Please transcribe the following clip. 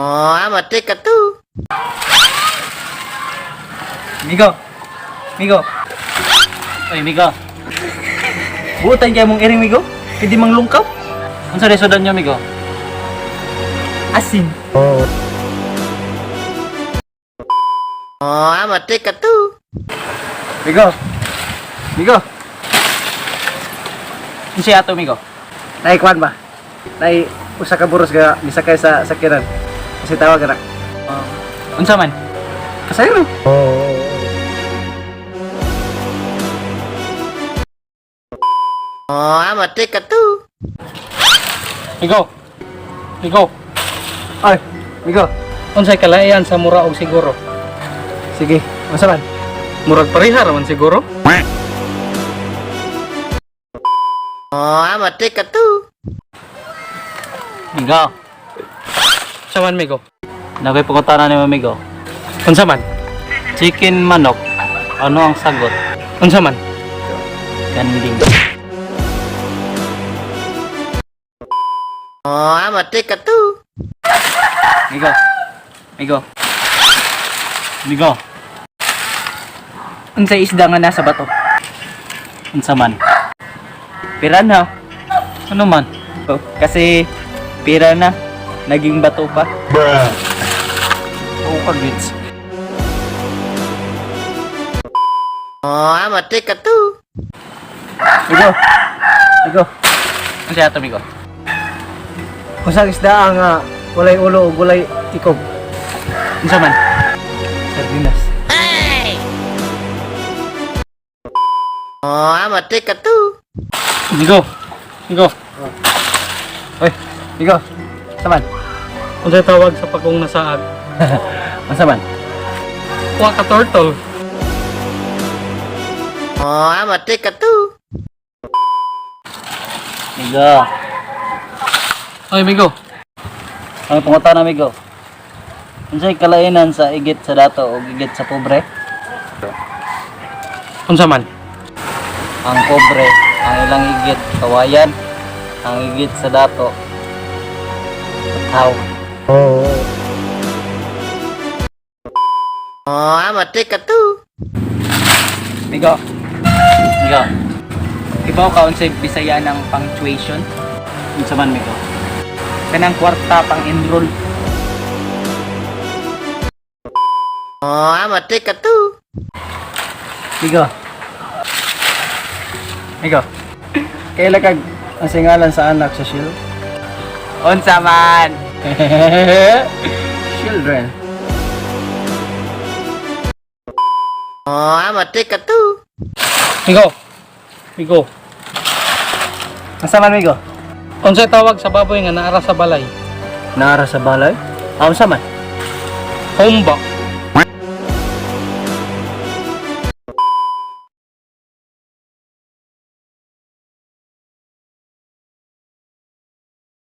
Oh, I'm a take a two. Migo. Migo. Oy, Migo. Buutan kay mong iring, Migo. Pwede mang lungkaw. Unsa rin sudan nyo, Migo? Asin. Oh, I'm a take a two. Migo. Migo. Unsa ato, Migo? Naikuan ba? Nay usa ka buros ga misakay sa sakyanan. Kasi tawag na. Unsa man? Kasayro. Oh, I'm a take a two. Migo. Migo. Ay, Migo. Unsay kalayan sa mura og siguro? Sige, unsa man? Murag pareha ra man siguro. Oh, I'm a take a two. Migo. Unsa man, Migo? Nakoy pangutana nimo, Migo. Unsa man? Chicken manok. Ano ang sagot? Unsa man? Kanding. Oh, I'm a take a two. Migo. Migo. Migo. Unsay isda nga nasa bato? Unsa man? Piranha. Ano man? Oh, kasi pira na naging bato pa. Oo ka, gits. Oh, I'm a take a two. Migo. Migo. Unsa ato, Migo? Usang isda ang walay ulo ug walay ikob. Unsa man? Sardinas. Oh, I'm a take a two. Migo. Migo. Oy, Migo. Unsa man? Unsay tawag sa pagong nasaag? Unsa man? Wa ka turtle. Oh, I'm a take a two. Migo. Oy, Migo. Ang pangutana, Migo. Unsay kalainan sa igit sa dato o igit sa pobre? Unsa man? Ang pobre, ang ilang igit kawayan, ang igit sa dato tao. Oh, I'm a take a two. Migo. Migo. Ibaw ka unsay Bisaya ng punctuation? Unsa man, Migo? Kanang kwarta pang enroll. Oh, I'm a take a two. Migo. Migo. Kaila kag ang singalan sa anak sa Shield? Unsa man? Children. Oh, I'm a take a two. Migo. Migo. Unsa man, Migo? Unsay tawag sa baboy nga naara sa balay? Naara sa balay? Ah, unsa man? Humba.